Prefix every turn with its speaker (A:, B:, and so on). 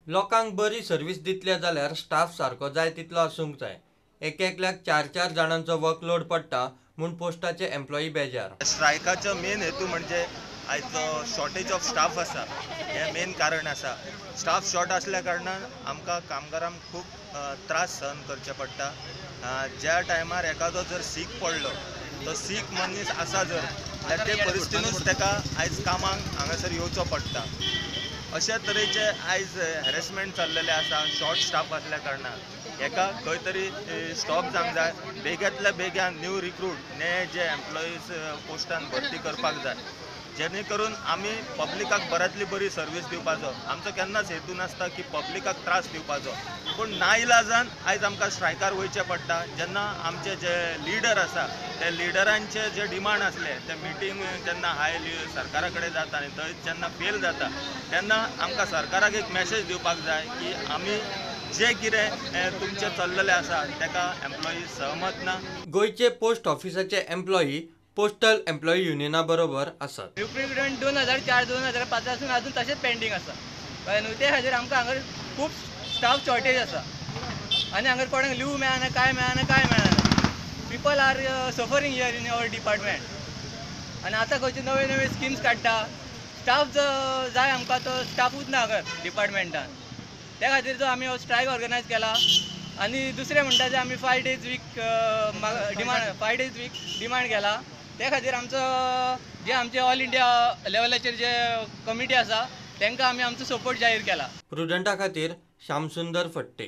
A: लोकांक बरी सर्वीस दितले जाल्यार स्टाफ सारको जाय तितलो आसूंक जाय. एक एकल्याक चार चार जाणांचो वर्कलोड पडटा म्हूण पोस्टाचे एम्प्लॉयी बेजार.
B: स्ट्रायकाचो मेन हेतू म्हणजे आयचो शॉर्टेज ऑफ स्टाफ आसा, हें मेन कारण आसा. स्टाफ शॉर्ट आसल्या कारणान आमकां कामगारांक खूब त्रास सहन करचे पडटा. ज्या टायमार एखादो जर सीक पडलो, तो सीक मनीस आसा जर जाल्यार ते परिस्थितीनूच ताका आयज कामाक हांगासर येवचो पडटा. अशा तरेचे आयज हॅरेसमेंट चल्लेले आसा शॉर्ट स्टाफ आसल्या कारणान. हेका खंय तरी स्टॉप जावंक जाय. बेग्यांतल्या बेग्यान न्यू रिक्रूट ने जे एम्प्लॉईज पोस्टान भरती करपाक जाय, जेणे करून आमी पब्लिकाक बऱ्यांतली बरी सर्वीस दिवपाचो. आमचो केन्नाच हेतू नासता की पब्लिकाक त्रास दिवपाचो, पूण नाइलाजान आयज आमकां स्ट्रायकार वयचें पडटा. जेन्ना आमचे जे लिडर आसा ते लिडरांचे जे डिमांड आसले ते मिटींग जेन्ना हाय सरकारा कडेन जाता आनी थंय जेन्ना फेल जाता तेन्ना आमकां सरकाराक एक मॅसेज दिवपाक जाय की आमी जे कितें तुमचें चल्लेलें आसा ताका एम्प्लॉई सहमत ना.
A: गोंयचे पोस्ट ऑफिसाचे एम्प्लॉई पोस्टल एम्प्लॉई युनियना बरोबर आसात.
C: रिक्रुटमेंट 2004 2005 आसून अजून तशेंच पेंडींग आसा, कळ्ळें न्हू. ते खातीर आमकां हांगा खूब स्टाफ शॉर्टेज आसा आनी हांगा कोणाक लीव मेळना, कांय मेळना, कांय मेळना. People are suffering here in our department. आनी आतां खंयचे नवे नवे स्किम्स काडटा, स्टाफ जाय आमकां तो स्टाफूच ना हांगा डिपार्टमेंटान. त्या खातीर जो आमी हो स्ट्रायक ऑर्गनायज केला. आनी दुसरें म्हणटा ते आमी 5 days week demand, 5 days week demand केला. त्या खातीर आमचो जे आमचे ऑल इंडिया लेवलाचेर जे कमिटी आसा तांकां आमी आमचो सपोर्ट जाहीर केला.
A: प्रुडंटा खातीर श्यामसुंदर फट्टे.